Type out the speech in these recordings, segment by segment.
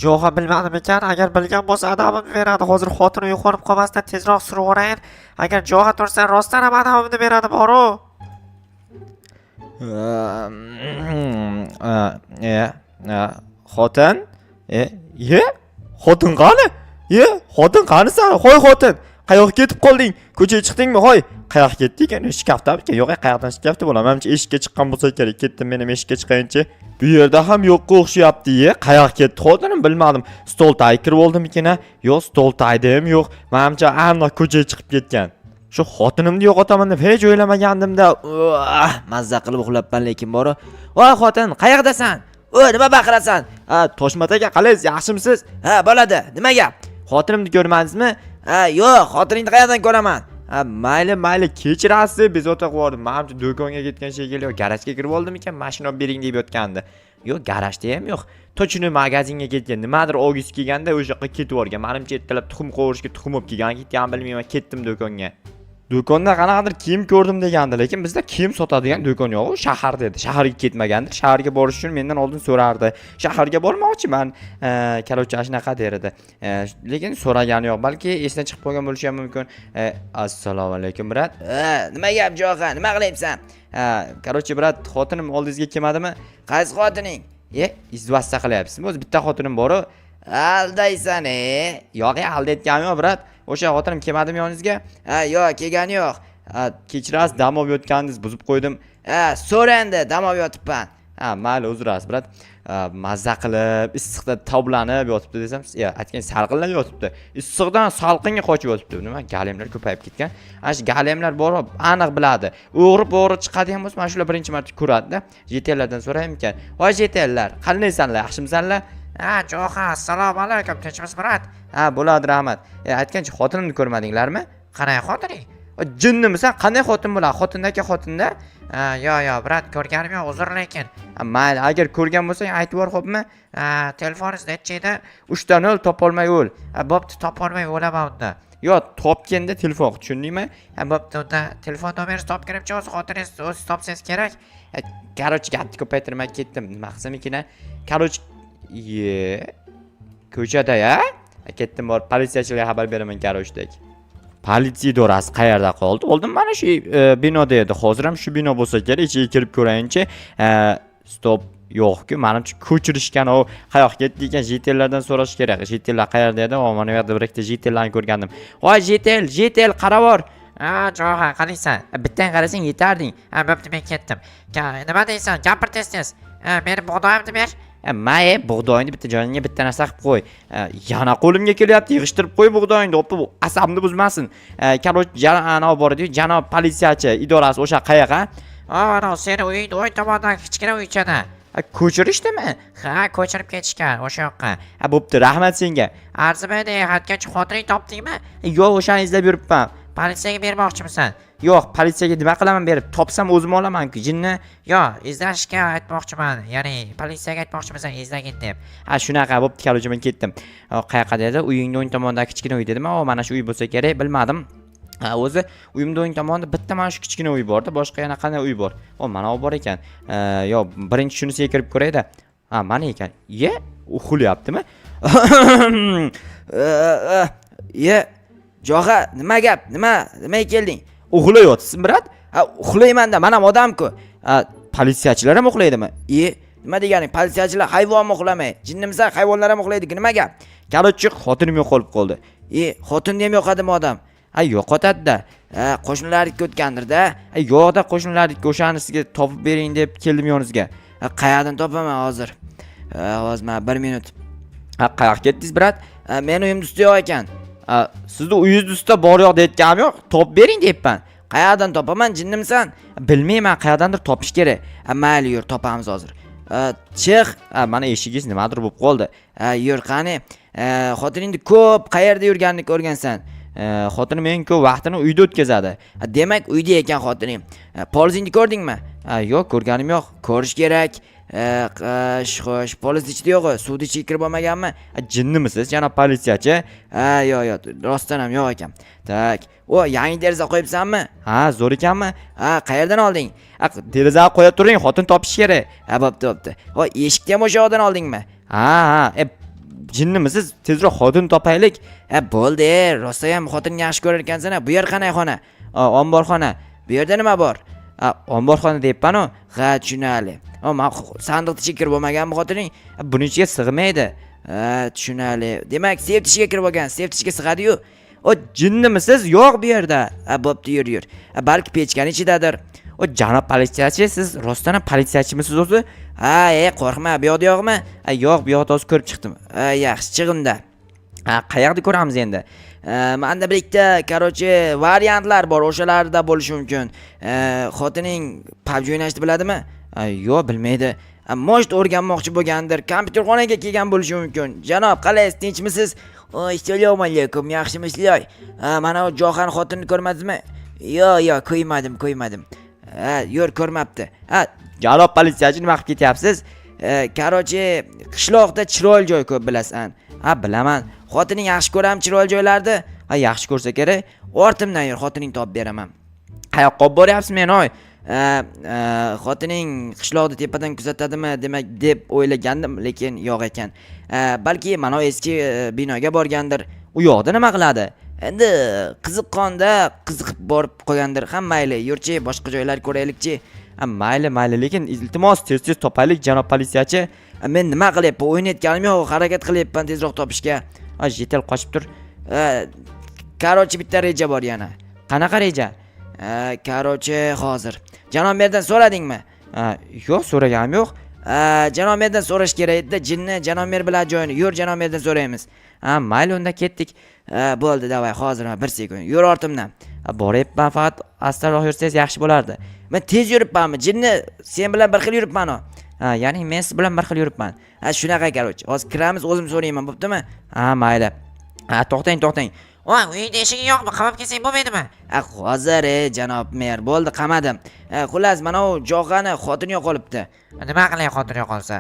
Yo'q, bilmadim ekan. Agar bilgan bo'lsa, adabimni beradi. Hozir xotini uyg'onib qolmasdan tezroq surib yuborayin. Agar jo'g'a tursa, rostdan ham adabimni beradi boru. E, xotin? E, ye? Xotin qani? Ye, xotin qanisan? Hoy xotin, qayoqqa ketib qolding? Ko'chaga chiqdingmi? Hoy, qayoqqa ketdi ekan? Shkafdamikan? Yo'q, qayoqdan shkafda bo'ladi? Manimcha, eshikka chiqqan bo'lsa kerak. Ketdim, men ham eshikka chiqayinchi. Bu yerda ham yo'qqa o'xshayapti. Ye, qayoqqa ketdi xotinim, bilmadim. Stol tagiga kirib oldimikin, a? Yo'q, stol tagida ham yo'q. Manimcha, aniq ko'chaga chiqib ketgan. Shu xotinimni yo'qotaman deb hech o'ylamagandim-da. Uh, mazza qilib uxlabman lekin boru. Voy xotin, qayoqdasan? O, nima baqirasan? Ha, Toshmat aka, qalaysiz, yaxshimisiz? Ha, bo'ladi. Nima gap? Xotinimni ko'rmadingizmi? Ha, yo'q, xotiningni qayerdan ko'raman? Ha, mayli, mayli, kechirasiz, bezovta qilib yubordim. Manimcha, do'konga ketgan shekilli, yo garajga kirib oldimikan, mashina olib bering deb yotgandi. Yo'q, garajda ham yo'q. Точно magazinga ketgan. Nimadir olgisi kelganda o'sha yoqqa ketib yuborgan. Manimcha, ertalab tuxum qovurishga tuxum olib kelgan, ketgan, bilmayman, ketdim do'konga. Do'konda qanaqadir kiyim ko'rdim degandi, lekin bizda kiyim sotadigan do'kon yo'q, u shaharda edi. Shaharga ketmagandir. Shaharga borish uchun mendan oldin so'rardi. Shaharga bormoqchiman. Короче, shunaqa der edi. Lekin so'ragani yo'q. Balki esidan chiqib qolgan bo'lishi ham mumkin. Assalomu alaykum, брат. Ha, nima gap, Jo'xa? Nima qilyapsan? Ha, короче, брат, xotinim oldingizga kelmadimi? Qaysi xotining? E, издеваться qilyapsizmi? O'zi bitta xotinim bor-u. Aldaysan, e? Yo'q, e, aldayotganim yo'q, брат. O'sha xotinim kelmadimi yoningizga? Ha, yo'q, kelgani yo'q. Ha, kechirasiz, dam olib yotgandingiz, buzib qo'ydim. Ha, so'ra endi, dam olib yotibman. Ha, mayli, uzr, брат. Ha, mazza qilib, issiqda toblanib yotibdi desam, ya, aytgan salqinlab yotibdi. Issiqdan salqinga qochib yotibdi. Nima, galemlar ko'payib ketgan. Ana shu galemlar bor, aniq biladi. O'g'ri bo'g'ri chiqadigan bo'lsa, mana shular birinchi marta ko'radi-da. Житель lardan so'raymikan? Voy житель lar, qandaysanlar, yaxshimisanlar? Ha, Jo'xa, assalomu alaykum, tinchmisiz, брат? Ha, bo'ladi, rahmat. E, aytgancha, xotinimni ko'rmadinglarmi? Qanday xotining? O, jinnimisan? Qanday xotin bo'ladi? Xotindagi xotinda? Ha, yo'q, yo'q, брат, ko'rganim yo'q, uzr lekin. Ha, mayli, agar ko'rgan bo'lsang, aytib yubor, xo'pmi? Ha, telefoningiz necha edi? 3 ta 0, topolmay o'l. Ha, bo'pti, topolmay o'laman unda. Yo, topganda telefon qil, tushundingmi? Ha, bo'pti, unda telefon nomeringizni topganimcha o'zi xotiningiz o'zi topsangiz kerak. Короче, gapni ko'paytirmay ketdim. Nima qilsam ekan, a? Короче, ye. Ko'chada ya? Ketdim, borib politsiyachilarga xabar beraman, короче. Politsiya idorasi qayerda qoldi? Oldin mana shu binoda edi. Hozir ham shu bino bo'lsa kerak. Ichiga kirib ko'rayinchi. Стоп, yo'q-ku. Manimcha, ko'chirishgan u. Qayoqqa ketdi ekan? Житель lardan so'rash kerak. Житель lar qayerda edi? O, mana bu yerda bir ikkita житель larni ko'rgandim. Voy житель, житель, qarabor. Ha, Jo'xa, qalaysan? Bittang qarasang yetarding. Ha, bo'pti, men ketdim. Nima deysan? Gapir tez-tez. Ha, meni bug'doyimni ber. E, may, bug'doyni bitta joyingga bitta narsa qilib qo'y. E, yana qo'limga kelyapti, yig'ishtirib qo'y bug'doyingni, oppa, bu asabni buzmasin. E, короче, anavi bor edi, janob politsiyachi idorasi o'sha qayoqqa? Ha, ana seni uyingni o'ng tomondan kichkina uychada. Ha, ko'chirishdimi? Ha, ko'chirib ketishgan o'sha yoqqa. Ha, bo'pti, rahmat senga. Arzimaydi, aytgancha xotining topdingmi? E, yo'q, o'shani izlab yuribman. Politsiyaga bermoqchimisan? Yo'q, politsiyaga nima qilaman berib? Topsam o'zim olaman-ku, jinni. Yo'q, izlashga aytmoqchiman. Ya'ni politsiyaga aytmoqchimisan izlagin deb. Ha, shunaqa, bo'pti, короче, men ketdim. O, qayoqqa dedi? Uyingni o'ng tomonidagi kichkina uy dedimi? O, mana shu uy bo'lsa kerak, bilmadim. Ha, o'zi uyimni o'ng tomonida bitta mana shu kichkina uy borda, boshqa yana qanday uy bor? O, mana u bor ekan. E, yo'q, birinchi shunisiga kirib ko'rayda. Ha, mana ekan. Ye, uxlayaptimi? Ye, Jo'xa, nima gap? Nima? Nimaga kelding? Uxlayapsizmi, брат? Ha, uxlayman-da, men ham odam-ku. Ha, politsiyachilar ham uxlaydimi? E, nima deganing? Politsiyachilar hayvonmi uxlamay? Jinnimisan, hayvonlar ham uxlaydi. Nima gap? Короче, xotinim yo'qolib qoldi. E, xotinni ham yo'qadimi odam? Ha, yo'qotadi-da. Ha, qo'shnilarga o'tgandir-da. Ha, yo'qda, qo'shnilarniki, o'shani sizga topib bering deb keldim yoningizga. Ha, qayerdan topaman hozir? Ha, hozir mana bir minut. Ha, qayoqqa ketdingiz, брат? Ha, meni uyim ustida yo'q ekan. Ha, sizni uyingizni ustida bor yo'q deyotganim yo'q, topib bering deyapman. Qayerdan topaman, jinnimisan? Bilmayman, qayerdandir topish kerak. Ha, mayli, yur, topamiz hozir. Ha, chiq. Ha, mana eshigingiz nimadir bo'lib qoldi. Ha, yur, qani. Ha, xotiningni ko'p qayerda yurganini ko'rgansan? E, xotinim eng ko'p vaqtini uyda o'tkazadi. Ha, demak, uyda ekan xotining. Ha, polizingni ko'rdingmi? Ha, yo'q, ko'rganim yo'q. Ko'rish kerak. Xo'sh, xo'sh, poliz ichida yo'q, suvni ichiga kirib olmaganmi? Ha, jinnimisiz, janob politsiyachi? Ha, yo'q, yo'q, rostdan ham yo'q ekan. Так. O, yangi deraza qo'yibsanmi? Ha, zo'r ekanmi? Ha, qayerdan olding? Ha, derazani qo'ya turing, xotin topish kerak. Ha, bo'pti, bo'pti. O, eshikni ham o'sha yoqdan oldingmi? Ha, ha, e, Jinnimisiz? Tezroq xotin topaylik. Ha, bo'ldi, e, rostayam xotinni yaxshi ko'rar ekansan. Bu yer qanday xona? Omborxona. Bu yerda nima bor? Omborxona deyapman-u. Ha, tushunarli. O, ma sandiqni ichiga kirib olmaganmi xotining? Buni ichiga sig'maydi. Ha, tushunarli. Demak, seyf ichiga kirib olgan. Seyf ichiga sig'adi-yu. O, jinnimisiz? Yo'q bu yerda. Ha, bo'pti, yur, yur. Ha, balki pechkani ichidadir. O, janob politsiyachi, siz rostdan ham politsiyachimisiz o'zi? Ha, e, qo'rqma, bu yoqda yo'qmi? Ha, yo'q, bu yoqda hozir ko'rib chiqdim. Ha, yaxshi, chiq unda. Ha, qayerda ko'ramiz endi? Manda bir ikkita, короче, variantlar bor, o'shalarda bo'lishi mumkin. Xotining PUBG o'ynashni biladimi? Ha, yo'q, bilmaydi. Ha, может, o'rganmoqchi bo'lgandir, kompyuterxonaga kelgan bo'lishi mumkin. Janob, qalaysiz, tinchmisiz? Oy, assalomu alaykum, yaxshimisizlar? Ha, mana u Johan xotinni ko'rmadingizmi? Yo'q, yo'q, ko'ymadim, ko'ymadim. Ha, yo'q, ko'rmabdi. Ha, Janob politsiyachi, nima qilib ketyapsiz? Короче, qishloqda chiroyli joy ko'p, bilasan. Ha, bilaman. Xotining yaxshi ko'rami chiroyli joylarni? Ha, yaxshi ko'rsa kerak. Ortimdan yur, xotining topib beraman. Qayoqqa olib boryapsiz meni, oy? Xotining qishloqni tepadan kuzatadimi demak deb o'ylagandim, lekin yo'q ekan. Balki mana eski binoga borgandir. U yoqda nima qiladi? Endi qiziqqonda qiziqib borib qolgandir. Ha, mayli, yurchi, boshqa joylar ko'raylikchi. Ha, mayli, mayli, lekin iltimos, tez tez topaylik, janob politsiyachi. Men nima qilyapman, o'ynayotganim yo'q, harakat qilyapman tezroq topishga. Ha, житель qochib tur. Короче, bitta reja bor yana. Qanaqa reja? Короче, hozir janob merdan so'radingmi? Ha, yo'q, so'raganim yo'q. Janob merdan so'rash kerak edi, jinni. Janob mer biladi joyini. Yur, janob merdan so'raymiz. Ha, mayli, unda ketdik. Bo'ldi, давай, hozir bir sekund, yur ortimdan. Ha, boryapman, faqat astaroq yursangiz yaxshi bo'lardi. Men tez yuribmanmi, jinni? Sen bilan bir xil yuribman-u. Ha, ya'ni men siz bilan bir xil yuribman. Ha, shunaqa. Короче, hozir kiramiz, o'zim so'rayman, bo'ptimi? Ha, mayli. Ha, to'xtang, to'xtang. Voy, uyingda eshiging yo'qmi? Qamab kelsang bo'lmaydimi? Ha, hozir, e, janob mer, bo'ldi, qamadim. Xullas, mana u Johani xotini yo'qolibdi. Nima qilay xotin yo'qolsa?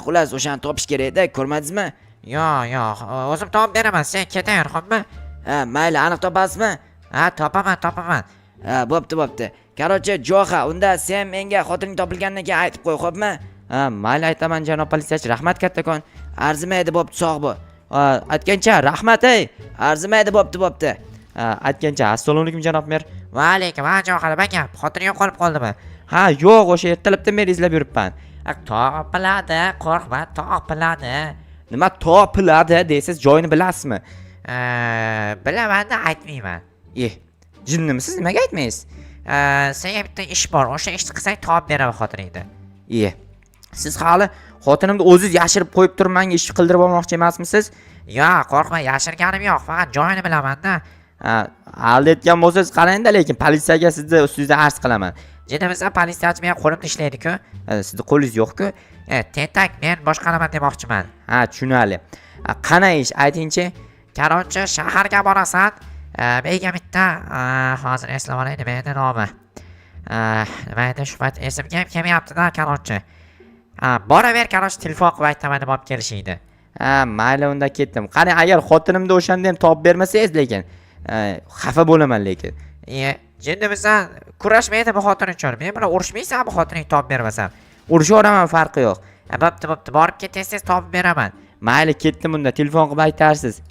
Xullas, o'shani topish kerak-da, ko'rmadingizmi? Yo'q, yo'q, o'zim topib beraman, sen ketaver, xo'pmi? Ha, mayli, aniq topasizmi? Ha, topaman, topaman. Ha, bo'pti, bo'pti. Короче, Joha, unda sen menga xotining topilgandan keyin aytib qo'y, xo'pmi? Ha, mayli, aytaman, janob politsiyachi. Rahmat kattakon. Arzimaydi, bo'pti, sog' bo'l. Ha, aytgancha, rahmat, ey. Arzimaydi, bo'pti, bo'pti. Ha, aytgancha, assalomu alaykum, janob mer. Va alaykum. Ha, Johar, nima gap? Xotin yo'qolib qoldimi? Ha, yo'q, o'sha ertalabdan beri izlab yuribman. Ha, topiladi, qo'rqma, topiladi. Nima topiladi deysiz, joyini bilasizmi? Bilaman-da, aytmayman. Eh, jinnimisiz, nimaga aytmaysiz? Senga bitta ish bor, o'sha ishni qilsang topib beraman xotiningni. Eh, siz hali xotinimni o'zingiz yashirib qo'yib turib, menga ish qildirib olmoqchi emasmisiz? Yo'q, qo'rqma, yashirganim yo'q, faqat joyini bilaman-da. Ha, aldayotgan bo'lsangiz qarang-da, lekin politsiyaga sizni ustingizdan arz qilaman. Jinnimisan, politsiyachi men qo'limda ishlaydi-ku. Ha, sizni qo'lingiz yo'q-ku. E, tentak, men boshqaraman demoqchiman. Ha, tushunarli. Ha, qana ish, aytingchi. Короче, shaharga borasan. Menga bitta, hozir eslab olay, nima edi nomi? Nima edi shu payt, esimga ham kelmayapti-da, короче. Ha, boraver, короче, telefon qilib aytaman nima olib kelishingni. Ha, mayli, unda ketdim. Qani, agar xotinimni o'shanda ham topib bermasangiz, lekin xafa bo'laman lekin. E, jinnimisan, kurashmaydi bu xotin uchun. Men bilan urushmaysanmi xotining topib bermasam? Urushaveraman, farqi yo'q. Ha, bo'pti, bo'pti, borib ket, tez tez topib beraman. Mayli, ketdim unda, telefon qilib aytarsiz.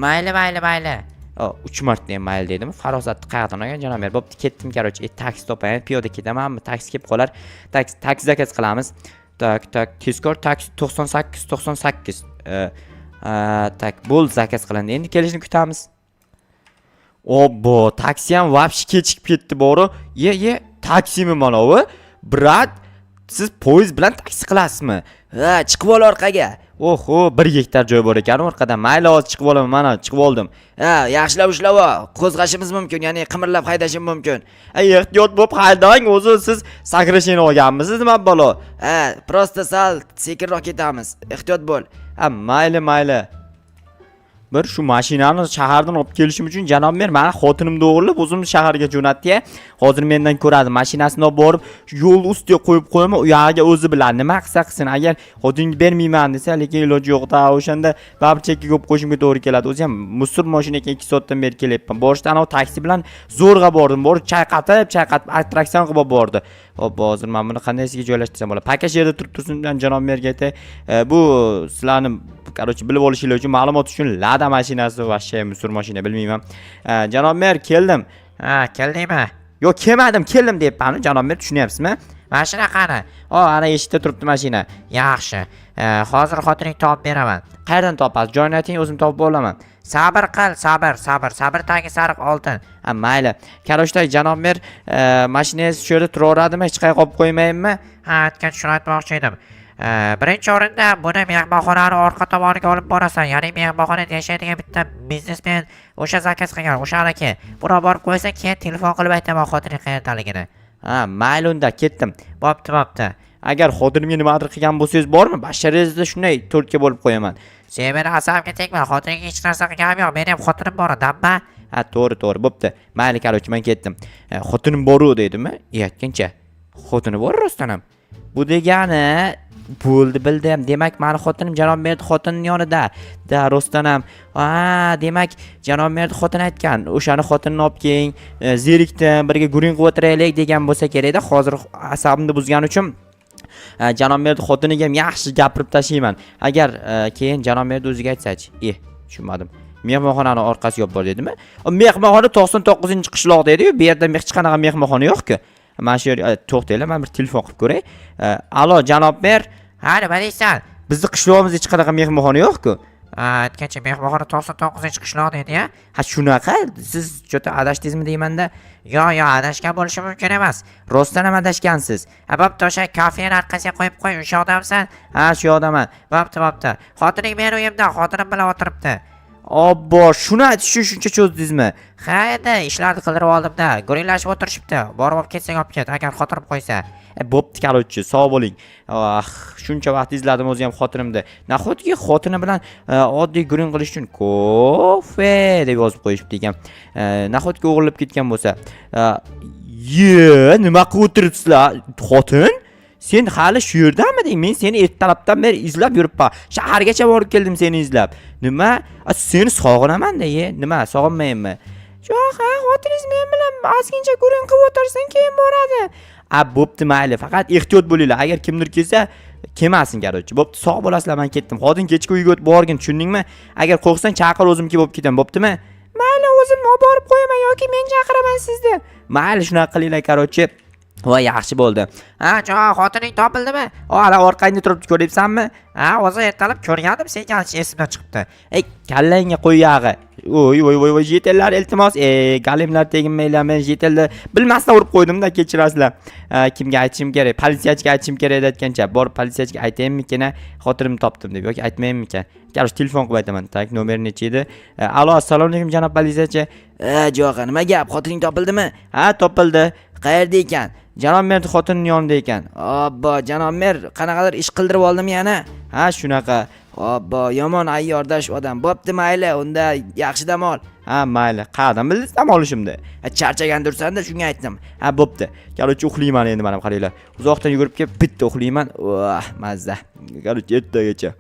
Mayli, mayli, mayli. O, uch marta ham mayli dedimi? Farosatni qayerdan olgan, janob mer? Bo'pti, ketdim, короче. E, taksi topayin, piyoda ketamanmi? Taksi kelib qolar. Taksi, taksi заказ qilamiz. Так, так, tezkor taksi 98 98. Так, bo'ldi, заказ qilindi. Endi kelishini kutamiz. Obbo, taksi ham вообще kechikib ketdi boru. Ye, ye, taksimi mana bu? Брат, siz poyezd bilan taksi qilasizmi? Ha, chiqib ol orqaga. Oho, 1 gektar joy bor ekan orqada. Mayli, hozir chiqib olaman, mana chiqib oldim. Ha, yaxshilab ushlab ol. Qo'zg'ashimiz mumkin, ya'ni qimirlab haydashim mumkin. Ay, ehtiyot bo'lib haydang, o'zi siz sakrashini olganmisiz, nima balo? Ha, просто sal sekinroq ketamiz. Ehtiyot bo'l. Ha, mayli, mayli. Bir shu mashinani shahardan olib kelishim uchun janob mer mani xotinimni o'g'irlab o'zimni shaharga jo'natdi-ya. Hozir mendan ko'radi, mashinasini olib borib shu yo'l ustiga qo'yib qo'yaman, u yog'iga o'zi biladi, nima qilsa qilsin. Agar xotinga bermayman desa, lekin iloji yo'q-da, o'shanda baribir chekkaga olib qo'yishimga to'g'ri keladi. O'zi ham мусор mashina ekan, 2 soatdan beri kelyapman. Borishda anavi taksi bilan zo'rg'a bordim. Borib chayqatib, chayqatib attraksion qilib olib bordi. Hop, hozir men buni qandaysiga joylashtirsam bo'ladi? Пока shu yerda turib tursin, janob merga aytay. Bu sizlarni, короче, bilib olishinglar uchun, ma'lumot uchun, Lada mashinasi, вообще мусор mashina, bilmayman. Janob mer, keldim. Ha, keldingmi? Yo'q, kelmadim, keldim deyapman, janob mer, tushunyapsizmi? Mashina qani? O, ana eshikda turibdi mashina. Yaxshi. Hozir xotining topib beraman. Qayerdan topasiz? Joyini ayting, o'zim topib olaman. Sabr qil, sabr, sabr, sabr tagi sariq oltin. Ha, mayli. Короче, janob mer, mashinangiz shu yerda turaveradimi? Hech qayerga olib qo'ymaymi? Ha, aytgan, shuni aytmoqchi edim. Birinchi o'rinda buni mehmonxonani orqa tomoniga olib borasan. Ya'ni mehmonxonada yashaydigan bitta biznesmen o'sha заказ qilgan, o'shaniki. Buni olib borib qo'ysang, keyin telefon qilib aytaman xotining qayerdaligini. Ha, mayli, unda ketdim. Bo'pti, bo'pti. Agar xotinimga nimadir qilgan bo'lsangiz bormi, basharingizda shunday to'rtga bo'lib qo'yaman. Sen meni asabimga tegma, xotiningga hech narsa qilganim yo'q. Meni ham xotinim bor, dabba. Ha, to'g'ri, to'g'ri, bo'pti. Mayli, короче, men ketdim. Xotinim boru deydimi? E, aytgancha. Xotini bor rostdan ham. Bu degani bo'ldi, bildim. Demak, mani xotinim janob merni xotinining yonida. Da, rostdan ham. Ha, demak, janob merni xotini aytgan, o'shani xotinini olib keling, zerikdim, birga guring qilib o'tiraylik degan bo'lsa kerakda. Hozir asabimni buzgani uchun janob merni xotiniga ham yaxshi gapirib tashlayman. Agar keyin janob merni o'ziga aytsachi, tushunmadim. Mehmonxonani orqasiga olib bor dedimi? O, mehmonxona 99-qishloq dedi-yu, bu yerda hech qanaqa mehmonxona yo'q-ku. Mana shu yerga to'xtanglar, men bir telefon qilib ko'ray. Alo, janob mer, Ha, nima deysan? Bizni qishlog'imizda hech qanaqa mehmonxona yo'q-ku. Ha, aytgancha, mehmonxona 99-qishloq dedi ya. Ha, shunaqa, siz что-то adashdingizmi deymanda. Yo, adashgan bo'lishi mumkin emas. Rostdan ham adashgansiz. Ha, bo'pti, o'sha kafeni orqasiga qo'yib qo'y, o'sha odamsan. Ha, shu yoqdaman. Bo'pti, bo'pti. Xotining meni uyimda, xotinim bilan o'tiribdi. Obbo, shuni aytish uchun shuncha cho'zdingizmi? Ha, endi ishlarni qildirib oldimda. Guringlashib o'tirishibdi. Borib olib ketsang olib ket, agar xotinim qo'ysa. E, bo'pti, короче, sog' bo'ling. Ah, shuncha vaqt izladim o'zi ham xotinimni. Nahotki xotini bilan oddiy guring qilish uchun kofe deb yozib qo'yishibdi ekan. Nahotki o'g'irlab ketgan bo'lsa. Ye, nima qilib o'tiribsizlar? Xotin? Sen hali shu yerdamiding? Men seni ertalabdan beri izlab yuribman. Shahargacha borib keldim seni izlab. Nima? A, seni sog'inaman-da, ye. Nima, sog'inmayapmi? Yo'q, ha, xotiningiz men bilan ozgincha guring qilib o'tirsin, keyin boradi. A, bo'pti, mayli. Faqat ehtiyot bo'linglar. Agar kimdir kelsa, kelmasin, короче. Bo'pti, sog' bo'lasizlar, men ketdim. Xotin kechki uyga o'tib borgin, tushundingmi? Agar qo'rqsang chaqir, o'zim kelib olib ketaman, bo'ptimi? Mayli, o'zim olib borib qo'yaman yoki men chaqiraman sizni. Mayli, shunaqa qilinglar, короче. Voy, yaxshi bo'ldi. Ha, jo, xotining topildimi? O, ana orqangda turibdi, ko'ryapsanmi? Ha, o'zi ertalab ko'rgandim, senga esimdan chiqibdi. Ey, kallangga qo'y yog'i. Voy, voy, voy, voy, житель lar, iltimos, ey, galimlar, teginmanglar, men житель ni bilmasdan urib qo'ydim-da, kechirasizlar. Kimga aytishim kerak? Politsiyachiga aytishim kerak edi aytgancha. Borib politsiyachiga aytayinmikin, xotinimni topdim deb yoki aytmaymikan? Короче, telefon qilib aytaman. Так, nomer necha edi? Alo, assalomu alaykum, janob politsiyachi. Ha, jo'g'a, nima gap? Xotining topildimi? Ha, topildi. Qayerda ekan? Janob mer xotinining yonida ekan. Obbo, janob mer qanaqadir ish qildirib oldimi yana? Ha, shunaqa. Obbo, yomon ayyordash odam. Bo'pti, mayli, unda yaxshi dam ol. Ha, mayli. Qayerdan bildingiz dam olishimni? Ha, charchagandirsan-da, shunga aytdim. Ha, bo'pti. Короче, uxlayman endi, mana qaranglar. Uzoqdan yugurib kelib bitta uxlayman. Voh, mazza. Короче, ertagacha.